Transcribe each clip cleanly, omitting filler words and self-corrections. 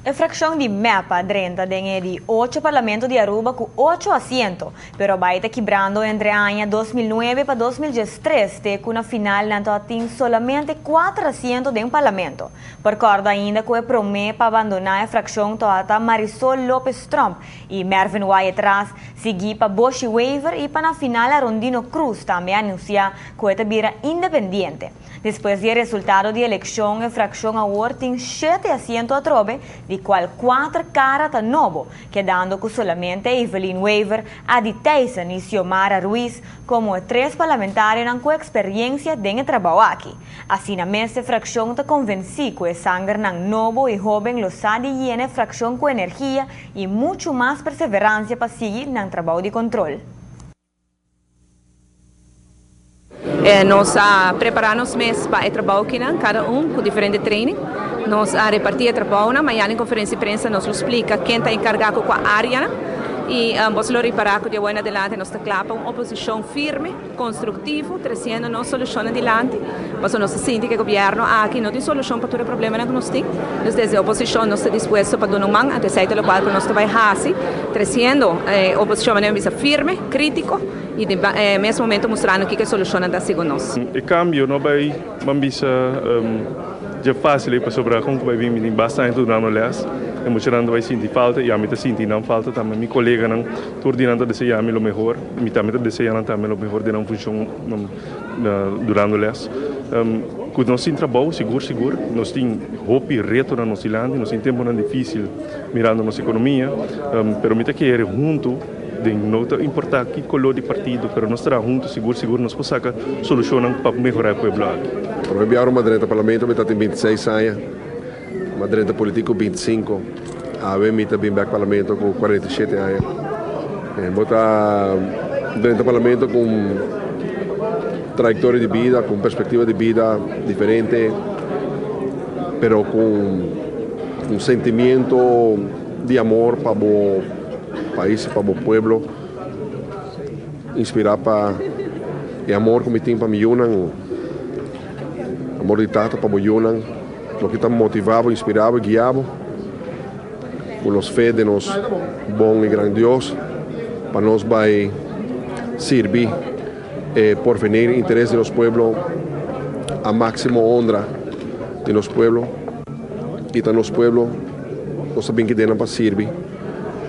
E fraccion di mep a drenta den e di ocho Parlamento di Aruba cu ocho asiento, pero a bay ta kibrando entre aña 2009 pa 2013 te cu na final nan ta tin solamente cuater asiento den Parlamento. Por corda ainda cu e prome pa abandona e fraccion ta Marisol Lopez Tromp y Mervin Wyatt-Ras, sigui pa Booshi Wever y pa na final Arondino Croes tambe a anuncia cu e ta bira independiente. Despues di e resultado di eleccion e fraccion awor tin shete asiento atrobe, di cual cuater cara ta nobo, kedando cu solamente Evelyn Wever, Adi Thijssen y Xiomara Ruiz como e tres parlamentarionan cu experiencia den e trabao aki. Asina mes e fraccion ta convenci cu e sangernan nobo y hoben lo sa di yena e fraccion cu energia y mucho mas perseverancia pa sigui nan trabao di control. Nos a prepara nos mes pa e trabou akinan, cada un cu diferente training. Nos a reparti e trabounan, mañana den conferencia di prensa nos lo splica ken ta encarga cu cua areanan y boso lo ripara cu di awor en adelante nos ta cla pa un oposicion firme, constructivo, treciendo nos solucionnan dilanti, pasobra nos ta sinti cu e gobierno aki no tin solucion pa tur e problemanan cu nos tin. Dus desde oposicion nos ta dispuesto pa duna un man, anto esey ta locual cu nos ta bay haci, treciendo e oposicion manera mi bisa firme, critico. Y den e mes momento mustrando kiko e solucionnan ta segun nos. E cambio no bay ban bisa dje facil ey pasobra con cu bay bin mi tin basta aña ta dunando les e muchanan ta bay sinti falta y ami ta sinti nan falta tambe mi coleganan tur di nan ta desea mi lo mehor mi tambe ta desea nan tambe lo mehor den nan funcion dunando les cu nos tin trabou sigur sigur nos tin hopi retonan nos dilanti nos tin temponan dificil mirando nos economia pero mi ta kere hunto. Den no ta importa ki color di partido, pero nos traha hunto sigur sigur nos por saca solucionnan pa mehora e pueblo aki. Prome biaha mi a drenta parlamento mi ta tin 26 aña, mi a drenta politico 25, awe mi ta bin bek parlamento cu 47 aña. Bo ta drenta parlamento cu un trayectoria di bida, cu un perspectiva di bida diferente, pero cu un sentimiento di amor pa bo pais y pa bo pueblo, inspira pa e amor cu mi tin pa mi yunan, amor di tata pa bo yunan, loke ta motiva bo, inspira bo y guia bo cu nos fe den nos bon y gran Dios pa nos bay sirbi e porvenir interes di nos pueblo a maximo honra di nos pueblo y ta nos pueblo nos ta bin kidenan pa sirbi.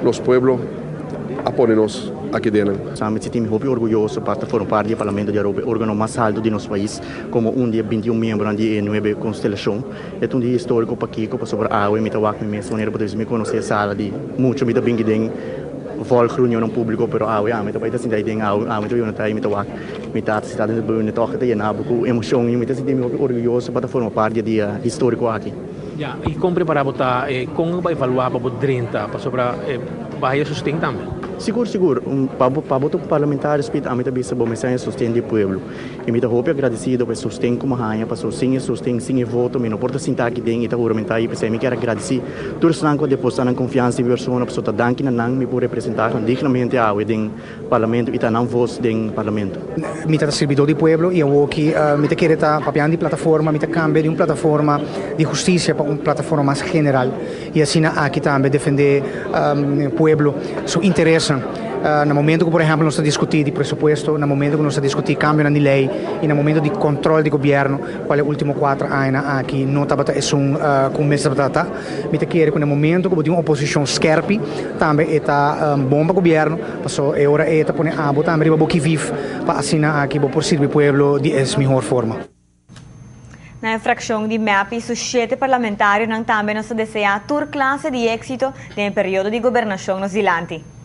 Nos pueblo a pone nos aki denan. Sa mi sinti mi hopi orguyoso pa ta forma parti di e Parlamento di Aruba, e organo mas alto di nos pais, como un di e 21 miembronan di e nuebe constelacion. E ta un dia historico pakico pasobra awe mi ta wak mi mes manera bo ta bisa mi conoce e sala di mucho mi ta binki den volg reunionnan publico pero awe ami ta bay ta sinta ahi den awe ami ta yona ta ahi mi ta wak mi tata si ta den tribune toch e ta yena bo cu emocion y mi ta sinti mi hopi orguyoso pa ta forma parti di e dia historico aki. Ya, y con prepara bo ta, con bo a evalua pa bo drenta, pasobra bo a haya sosten tambe? Sigur, sigur. Pa bo, pa bo ta un parlamentario, Speed, ami ta bisa bo mester haña sosten di e pueblo. Y mi ta hopi agradecido pa e sosten cu mi a haña, pasobra sin e sosten, sin e voto, mi no por ta sinta aki den y ta huramentá y p'esei mi kier a gradici tur esnan cu a deposita nan confiansa den mi persona, pasobra ta danki na nan mi por representa nan dignamente awe den Parlamento y ta nan voz den Parlamento. Mi ta sirbidor di pueblo y awoki mi ta kere ta papiando di plataforma, mi ta cambia di un plataforma di husticia pa un plataforma mas general y asina aki tambe defende pueblo su interesnan. Na momento cu por ehempel nos ta discuti di presupuesto, na momento cu nos ta discuti cambionan di ley y na momento di control di gobierno cual e ultimo cuatro añanan aki no tabata esun cu mester tabata ta. Mi ta kere cu na momento cu bo tin un oposicion skerpi tambe e ta bon pa gobierno. Paso e ora ei ta pone abo tambe riba bo kiviv pa asina aki bo por sirbi pueblo di es mihor forma. Na e fraccion di mep y su shete parlamentarionan tambe nos ta desea tur clase di exito den e periodo di gobernacion nos dilanti.